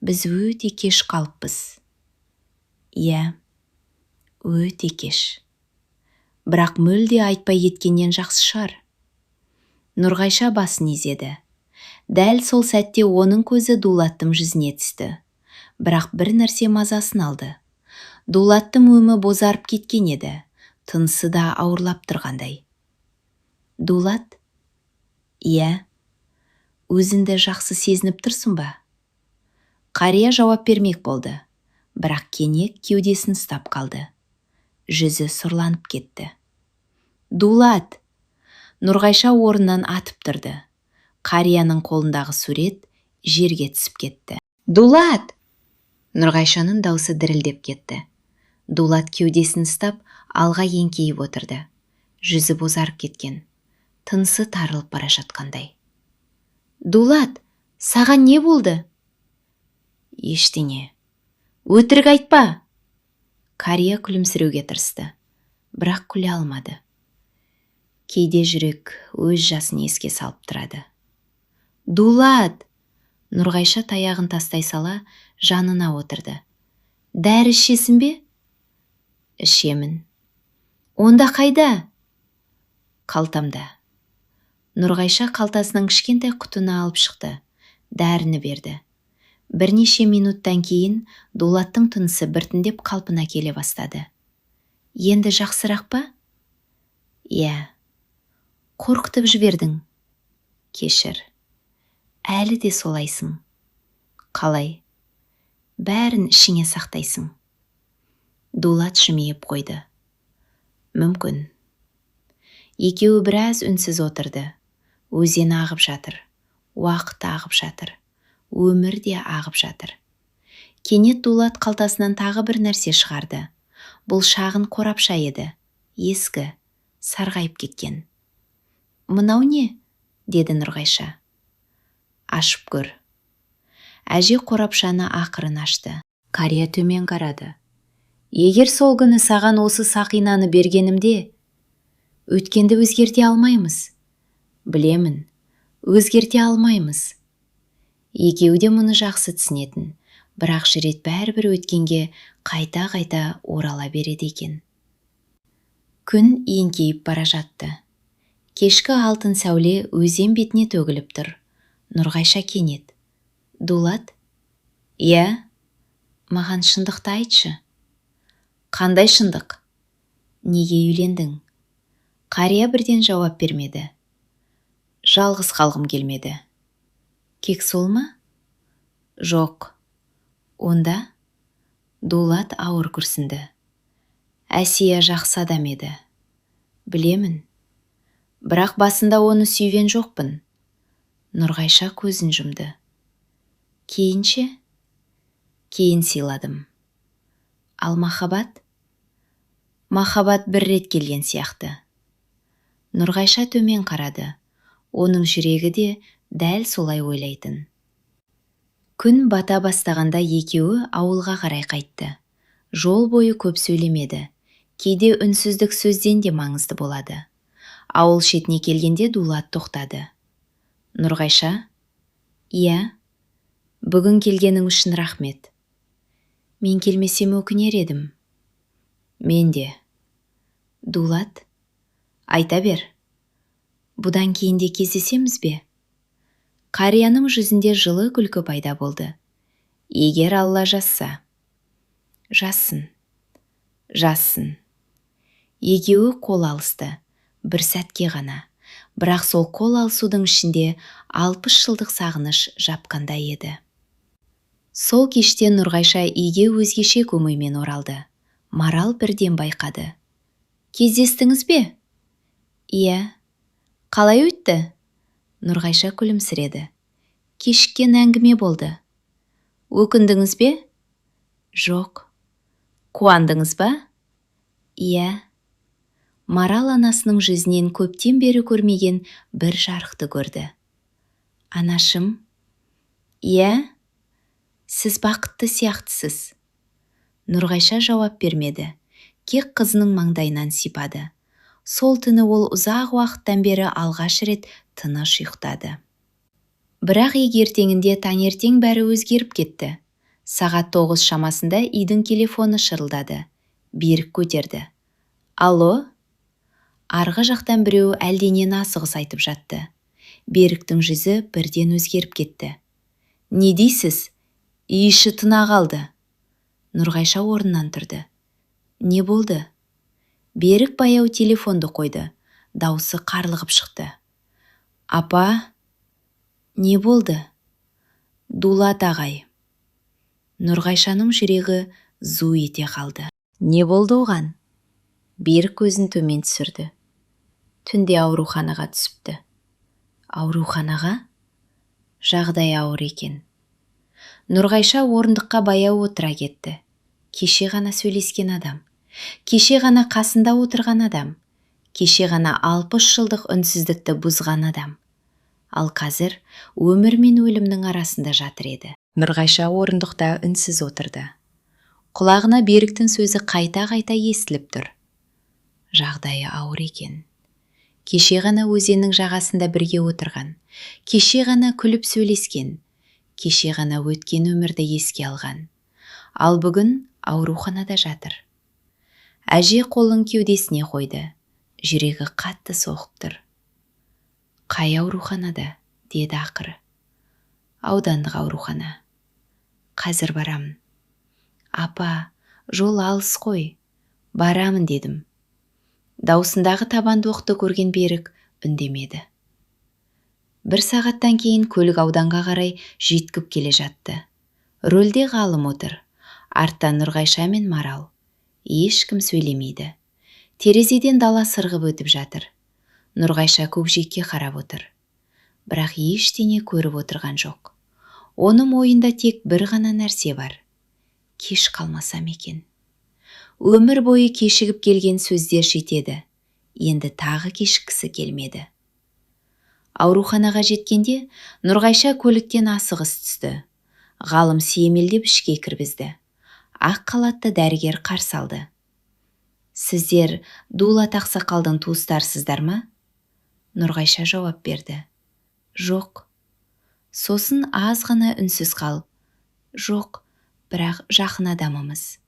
Біз өте кеш қалыппыз. Иә, өте кеш. Бірақ мүлде айтпай кеткеннен жақсы шығар. Нұрғайша басын изеді. Дәл сол сәтте оның көзі Дулаттың жүзіне түсті. Бірақ бір нәрсе мазасын алды. Дулаттың өңі бозарып кеткен еді, тынысы да ауырлап тұрғандай. Дулат. Иә. Өзіңді жақсы сезініп тұрсың ба? Қария жауап бермек болды, бірақ кенет кеудесін ұстап қалды. Жүзі сұрланып кетті. Дулат! Нұрғайша орнынан атып тұрды. Қарияның қолындағы сурет жерге түсіп кетті. Дулат! Нұрғайшаның даусы дірілдеп кетті. Дулат кеудесін ұстап, алға еңкейіп отырды. Жүзі бозарып кеткен, тынысы тарылып бара жатқандай. Дулат, саған не болды? Ештеңе. Өтірік айтпа! Қария күлімсіреуге тырысты, бірақ күле алмады. Кейде жүрек өз жасын еске салып тұрады. Дулат! Нұрғайша таяғын тастай сала жанына отырды. Дәрі ішесің бе? Ішемін. Онда қайда? Қалтамда. Нұрғайша қалтасынан кішкентай құтыны алып шықты, дәріні берді. Бірнеше минуттан кейін Дулаттың тынысы біртіндеп қалпына келе бастады. Енді жақсырақ па? Иә. Қорқытып жібердің. Кешір. Әлі де солайсың. Қалай? Бәрін ішіңе сақтайсың. Дулат жымиып қойды. Мүмкін. Екеуі біраз үнсіз отырды. Өзен ағып жатыр, уақыт ағып жатыр, өмір де ағып жатыр. Кенет Дулат қалтасынан тағы бір нәрсе шығарды. Бұл шағын қорапша еді, ескі, сарғайып кеткен. Мынау не? деді Нұрғайша. Ашып көр. Әже қорапшаны ақырын ашты. Қария төмен қарады. Егер сол күні саған осы сақинаны бергенімде. Өткенді өзгерте алмаймыз. Білемін, өзгерте алмаймыз. Екеуі де мұны жақсы түсінетін, бірақ жүрек бәрібір өткенге қайта-қайта орала береді екен. Күн еңкейіп бара жатты. Кешкі алтын сәуле өзен бетіне төгіліп тұр. Нұрғайша кенет: Дулат. Иә. Маған шындықты айтшы. Қандай шындық? Неге үйлендің? Қария бірден жауап бермеді. Жалғыз қалғым келмеді. Тек сол ма? Жоқ. Онда? Дулат ауыр күрсінді. Әсия жақсы адам еді. Білемін. Бірақ басында оны сүйген жоқпын. Нұрғайша көзін жұмды. Кейін ше? Кейін сыйладым. Ал махаббат? Махаббат бір рет келген сияқты. Нұрғайша төмен қарады. Оның жүрегі де дәл солай ойлайтын. Күн бата бастағанда екеуі ауылға қарай қайтты. Жол бойы көп сөйлемеді. Кейде үнсіздік сөзден де маңызды болады. Ауыл шетіне келгенде Дулат тоқтады. Нұрғайша. Иә. Бүгін келгенің үшін рахмет. Мен келмесем, өкінер едім. Мен де. Дулат. Айта бер. Бұдан кейін де кездесеміз бе? Қарияның жүзінде жылы күлкі пайда болды. Егер Алла жазса. Жазсын, жазсын. Екеуі қол алысты. Бір сәтке ғана. Бірақ сол қол алысудың ішінде 60 жылдық сағыныш жапқандай еді. Сол кеште Нұрғайша үйге өзгеше көңілмен оралды. Марал бірден байқады. «Кездестіңіз бе?» «Иә». «Қалай өтті?» Нұрғайша күлімсіреді. «Кешіккен әңгіме болды». «Өкіндіңіз бе?» «Жоқ». «Қуандыңыз ба?» «Иә». Марал анасының жүзінен көптен бері көрмеген бір жарықты көрді. «Анашым». «Иә». «Сіз бақытты сияқтысыз». Нұрғайша жауап бермеді, тек қызының маңдайынан сипады. Сол түні ол ұзақ уақыттан бері алғаш рет тыныш ұйықтады. Бірақ ертеңінде таңертең бәрі өзгеріп кетті. Сағат 9 шамасында үйдің телефоны шырылдады. Берік көтерді. «Алло?» Арғы жақтан біреу әлденені асығыс айтып жатты. Беріктің жүзі бірден өзгеріп кетті. «Не дейсіз? Үй іші тына қалды». Нұрғайша орнынан тұрды. «Не болды?» Берік баяу телефонды қойды. Даусы қарлығып шықты. «Апа». «Не болды?» «Дулат ағай». Нұрғайшаның жүрегі зу ете қалды. «Не болды оған?» Берік көзін төмен түсірді. «Түнде ауруханаға түсіпті». «Ауруханаға?» «Жағдайы ауыр екен». Нұрғайша орындыққа баяу отыра кетті. Кеше ғана сөйлескен адам, кеше ғана қасында отырған адам, кеше ғана 60 жылдық үнсіздікті бұзған адам, ал қазір өмір мен өлімнің арасында жатыр еді. Нұрғайша орындықта үнсіз отырды. Құлағына Беріктің сөзі қайта-қайта естіліп тұр. Жағдайы ауыр екен. Кеше ғана өзеннің жағасында бірге отырған, кеше ғана күліп сөйлескен, кеше ғана өткен өмірді еске алған, ал бүгін ауруханада жатыр. Әже қолын кеудесіне қойды. Жүрегі қатты соғып тұр. «Қай ауруханада?» – деді ақыры. «Аудандық аурухана». «Қазір барамын». «Апа, жол алыс қой». «Барамын дедім». Даусындағы табандылықты көрген Берік үндемеді. Бір сағаттан кейін көлік ауданға қарай жүйткіп келе жатты. Рөлде Ғалым отыр. Артта Нұрғайша мен Марал. Ешкім сөйлемейді. Терезеден дала сырғып өтіп жатыр. Нұрғайша көкжиекке қарап отыр, бірақ ештеңе көріп отырған жоқ. Оның ойында тек бір ғана нәрсе бар: кеш қалмасам екен. Өмір бойы кешігіп келген сөздер жетеді, енді тағы кешіккісі келмеді. Ауруханаға жеткенде Нұрғайша көліктен асығыс түсті. Ғалым сүйемелдеп ішке кіргізді. Ақ халатты дәрігер қарсы алды. «Сіздер Дулат ақсақалдың туыстарысыздар ма?» Нұрғайша жауап берді: «Жоқ». Сосын аз ғана үнсіз қалып: «Жоқ, бірақ жақын адамымыз».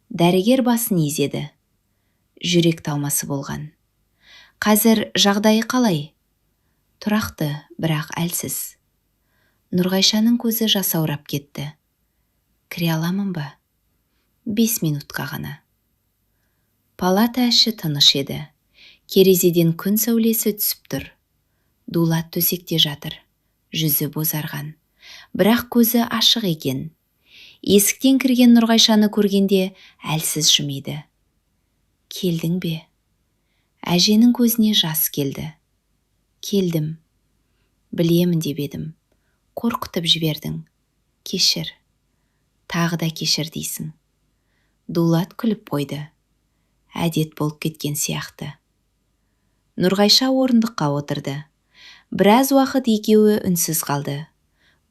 Дәрігер басын изеді. «Жүрек талмасы болған. Қазір жағдайы қалай?» «Тұрақты, бірақ әлсіз». Нұрғайшаның көзі жасаурап кетті. «Кіре аламын ба? 5 минутқа ғана». Палата іші тыныш еді. Терезеден күн сәулесі түсіп тұр. Дулат төсекте жатыр. Жүзі бозарған, бірақ көзі ашық екен. Есіктен кірген Нұрғайшаны көргенде әлсіз жымиды. «Келдің бе?» Әженің көзіне жас келді. «Келдім. Білемін деп едім. Қорқытып жібердің. Кешір». «Тағы да кешір дейсің». Дулат күліп қойды. «Әдет болып кеткен сияқты». Нұрғайша орындыққа отырды. Біраз уақыт екеуі үнсіз қалды.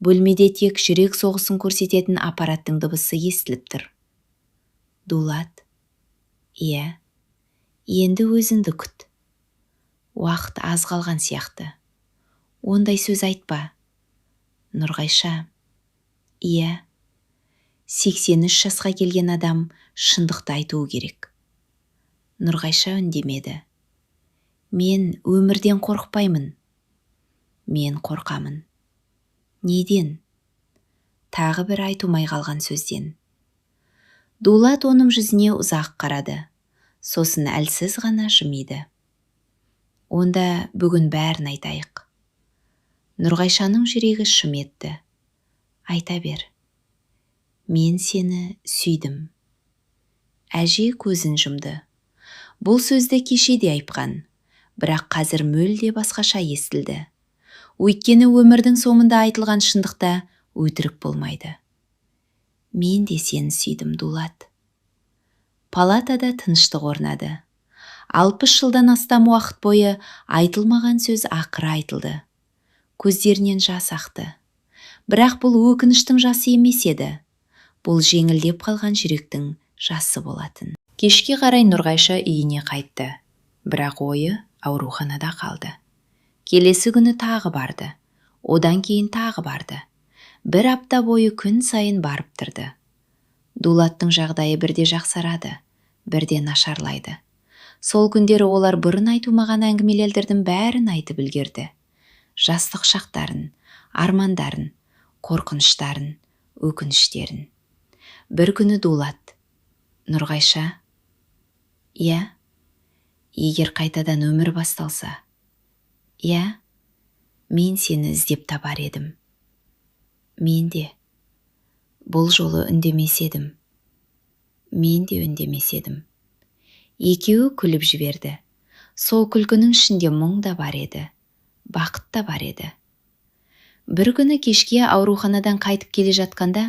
Бөлмеде тек жүрек соғысын көрсететін аппараттың дыбысы естіліп тұр. «Дулат». «Иә». «Енді өзіңді күт. Уақыт аз қалған сияқты». «Ондай сөз айтпа». «Нұрғайша». «Иә». 83 жасқа келген адам шындықты айтуы керек». Нұрғайша үндемеді. «Мен өмірден қорықпаймын». «Мен қорқамын». «Неден?» «Тағы бір айтылмай қалған сөзден». Дулат оның жүзіне ұзақ қарады. Сосын әлсіз ғана жымиды. Онда бүгін бәрін айтайық. Нұрғайшаның жүрегі шым етті. Айта бер. Мен сені сүйдім. Әже көзін жұмды. Бұл сөзді кеше де айтқан, бірақ қазір мүлде басқаша естілді. Өйткені өмірдің соңында айтылған шындықта өтірік болмайды. Мен де сені сүйдім, Дулат. Палатада тыныштық орнады. 60 жылдан астам уақыт бойы айтылмаған сөз ақыры айтылды. Көздерінен жас ақты. Бірақ бұл өкініштің жасы емес еді. Бұл жеңілдеп қалған жүректің жасы болатын. Кешке қарай Нұрғайша үйіне қайтты. Бірақ ойы ауруханада қалды. Келесі күні тағы барды. Одан кейін тағы барды. Бір апта бойы күн сайын барып тұрды. Дулаттың жағдайы бірде жақсарады, бірде нашарлайды. Сол күндері олар бұрын айтылмаған әңгімелердің бәрін айтып үлгерді. Жастық шақтарын, армандарын, қорқыныштарын, өкініштерін. Бір күні Дулат: «Нұрғайша, иә, егер қайтадан өмір басталса, иә, мен сені іздеп табар едім». Мен де. Бұл жолы үндемес едім. Мен де үндемес едім. Екеуі күліп жіберді. Сол күлкінің ішінде мұң да бар еді, бақыт та бар еді. Бір күні кешке ауруханадан қайтып келе жатқанда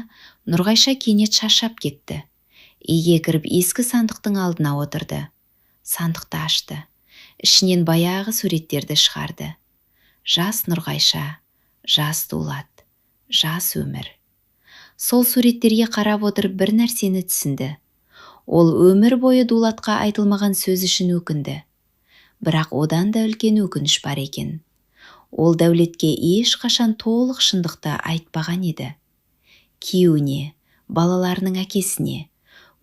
Нұрғайша кенет шаршап кетті. Үйге кіріп, ескі сандықтың алдына отырды. Сандықты ашты. Ішінен баяғы суреттерді шығарды. Жас Нұрғайша, жас Дулат, жас өмір. Сол суреттерге қарап отырып, бір нәрсені түсінді. Ол өмір бойы Дулатқа айтылмаған сөз үшін өкінді. Бірақ одан да үлкен өкініш бар екен. Ол Дәулетке ешқашан толық шындықты айтпаған еді. Күйеуіне, балаларының әкесіне,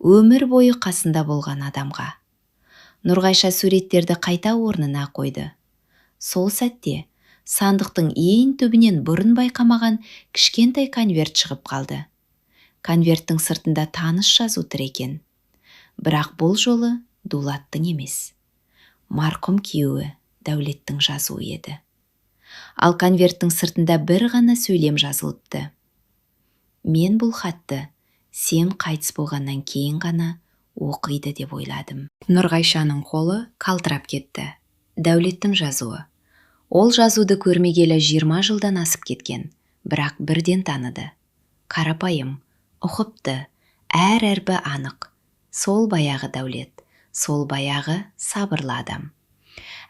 өмір бойы қасында болған адамға. Нұрғайша суреттерді қайта орнына қойды. Сол сәтте сандықтың ең түбінен бұрын байқамаған кішкентай конверт шығып қалды. Конверттің сыртында таныс жазу тұр екен. Бірақ бұл жолы Дулаттың емес, марқұм күйеуі Дәулеттің жазуы еді. Ал конверттің сыртында бір ғана сөйлем жазылыпты: «Мен бұл хатты сен қайтыс болғаннан кейін ғана оқиды деп ойладым». Нұрғайшаның қолы қалтырап кетті. Дәулеттің жазуы. Ол жазуды көрмегелі 20 жылдан асып кеткен, бірақ бірден таныды. Қарапайым, ұқыпты, әр әрпі анық. Сол баяғы Дәулет, сол баяғы сабырлы адам.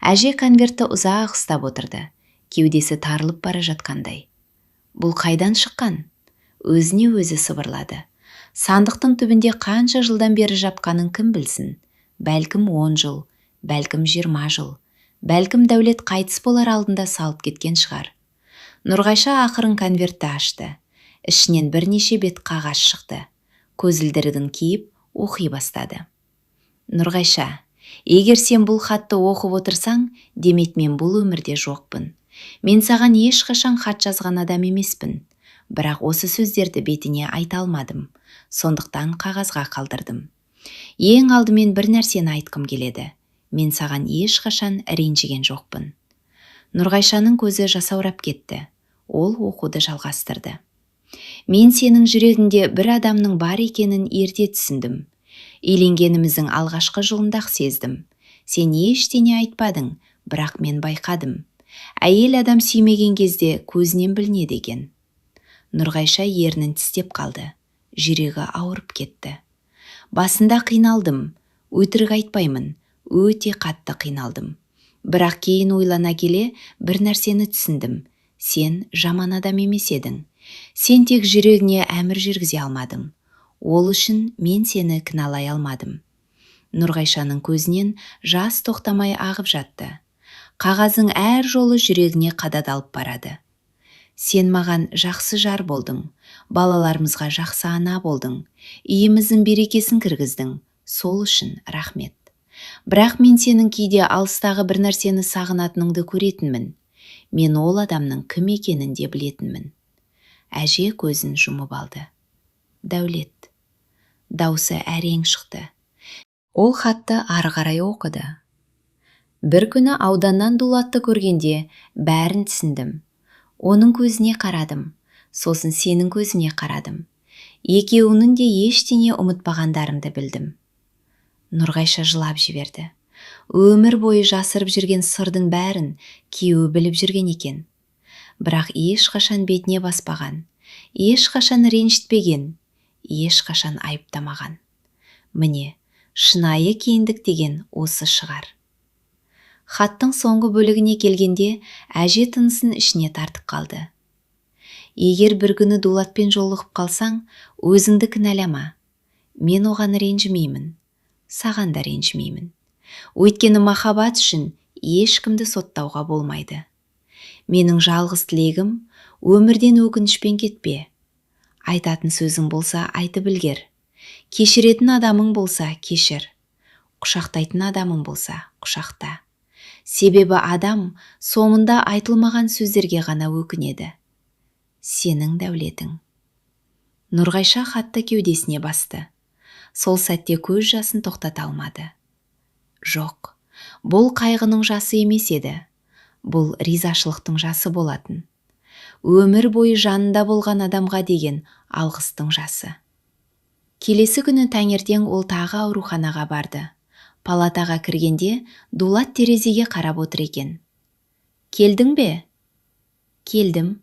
Әже конвертті ұзақ ұстап отырды. Кеудесі тарылып бара жатқандай. «Бұл қайдан шыққан?» Өзіне өзі сыбырлады. Сандықтың түбінде қанша жылдан бері жатқанын кім білсін? Бәлкім, 10 жыл, бәлкім, 20 жыл. Бәлкім, Дәулет қайтыс болар алдында салып кеткен шығар. Нұрғайша ақырын конвертті ашты. Ішінен бірнеше бет қағаз шықты. Көзілдірігін киіп, оқи бастады. «Нұрғайша, егер сен бұл хатты оқып отырсаң, демек, мен бұл өмірде жоқпын. Мен саған ешқашан хат жазған адам емеспін. Бірақ осы сөздерді бетіне айта алмадым. Сондықтан қағазға қалдырдым. Ең алдымен бір нәрсені айтқым келеді. Мен саған ешқашан ренжіген жоқпын». Нұрғайшаның көзі жасаурап кетті. Ол оқуды жалғастырды. «Мен сенің жүрегіңде бір адамның бар екенін ерте түсіндім. Үйленгеніміздің алғашқы жылында-ақ сездім. Сен ештеңе айтпадың, бірақ мен байқадым. Әйел адам сүймеген кезде көзінен білінеді екен». Нұрғайша ернін тістеп қалды. Жүрегі ауырып кетті. «Басында қиналдым, өтірік айтпаймын, өте қатты қиналдым. Бірақ кейін ойлана келе бір нәрсені түсіндім. Сен жаман адам емес едің. Сен тек жүрегіңе әмір жүргізе алмадың. Ол үшін мен сені кінәлай алмадым». Нұрғайшаның көзінен жас тоқтамай ағып жатты. Қағаздың әр жолы жүрегіне қадалып барады. «Сен маған жақсы жар болдың, балаларымызға жақсы ана болдың, үйіміздің берекесін кіргіздің. Сол үшін рахмет. Бірақ мен сенің кейде алыстағы бір нәрсені сағынатыныңды көретінмін. Мен ол адамның кім екенін де білетінмін». Әже көзін жұмып алды. «Дәулет». Даусы әрең шықты. Ол хатты ары қарай оқыды. Бір күні ауданнан Дулатты көргенде бәрін түсіндім. Оның көзіне қарадым, сосын сенің көзіңе қарадым. Екеуіңнің де ештеңе ұмытпағандарыңды білдім. Нұрғайша жылап жіберді. Өмір бойы жасырып жүрген сырдың бәрін күйеуі біліп жүрген екен. Бірақ ешқашан бетіне баспаған, ешқашан ренжітпеген, ешқашан айыптамаған. Міне, шынайы кеңдік деген осы шығар. Хаттың соңғы бөлігіне келгенде әже тынысын ішіне тартып қалды. Егер бір күні Дулатпен жолығып қалсаң, өзіңді кінәлама. Мен оған ренжімеймін, саған да ренжімеймін. Өйткені махаббат үшін ешкімді соттауға болмайды. Менің жалғыз тілегім: өмірден өкінішпен кетпе. Айтатын сөзің болса, айтып үлгер. Кешіретін адамың болса, кешір. Құшақтайтын адамың болса, құшақта. Себебі адам соңында айтылмаған сөздерге ғана өкінеді. Сенің Дәулетің. Нұрғайша хатты кеудесіне басты. Сол сәтте көз жасын тоқтата алмады. Жоқ, бұл қайғының жасы емес еді. Бұл ризашылықтың жасы болатын. Өмір бойы жанында болған адамға деген алғыстың жасы. Келесі күні таңертең ол тағы ауруханаға барды. Палатаға кіргенде Дулат терезеге қарап отыр екен. «Келдің бе?» «Келдім».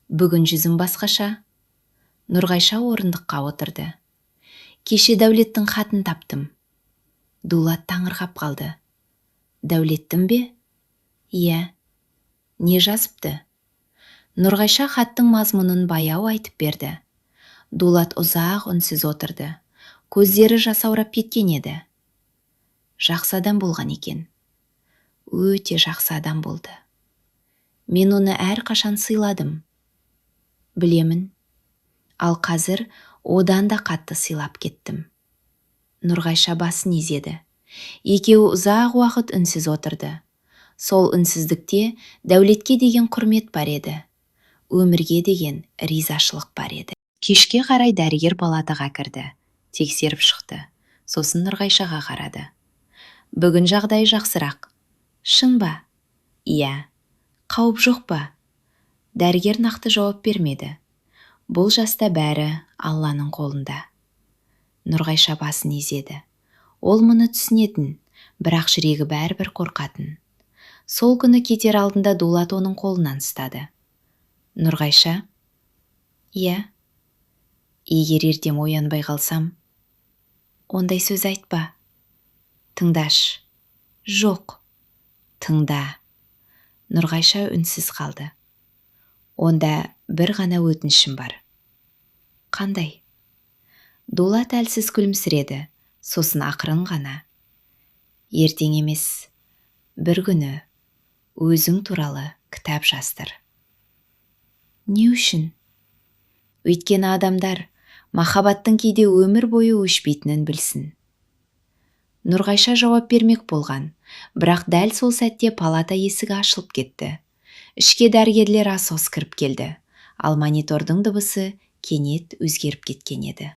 «Бүгін жүзің басқаша». Нұрғайша орындыққа отырды. «Кеше Дәулеттің хатын таптым». Дулат таңырқап қалды. «Дәулеттің бе?» «Иә». «Не жазыпты?» Нұрғайша хаттың мазмұнын баяу айтып берді. Дулат ұзақ үнсіз отырды. Көздері жасаурап кеткен еді. «Жақсы адам болған екен. Өте жақсы адам болды. Мен оны әрқашан сыйладым». «Білемін. Ал қазір одан да қатты сыйлап кеттім». Нұрғайша басын изеді. Екеуі ұзақ уақыт үнсіз отырды. Сол үнсіздікте Дәулетке деген құрмет бар еді, өмірге деген ризашылық бар еді. Кешке қарай дәрігер палатаға кірді. Тексеріп шықты. Сосын Нұрғайшаға қарады. «Бүгін жағдайы жақсырақ». «Шын ба?» «Иә». «Қауіп жоқ па?» Дәрігер нақты жауап бермеді. «Бұл жаста бәрі Алланың қолында». Нұрғайша басын изеді. Ол мұны түсінетін, бірақ жүрегі бәрібір қорқатын. Сол күні кетер алдында Дулат оның қолынан ұстады. «Нұрғайша». «Иә». «Егер ертең оянбай қалсам...» «Ондай сөз айтпа». «Тыңдашы». «Жоқ, тыңда». Нұрғайша үнсіз қалды. «Онда бір ғана өтінішім бар». «Қандай?» Дулат әлсіз күлімсіреді. Сосын ақырын ғана: «Ертең емес, бір күні өзің туралы кітап жаздыр». «Не үшін?» «Өйткені адамдар махаббаттың кейде өмір бойы өшпейтінін білсін». Нұрғайша жауап бермек болған, бірақ дәл сол сәтте палата есігі ашылып кетті. Ішке дәрігерлер асығыс кіріп келді, ал монитордың дыбысы кенет өзгеріп кеткен еді.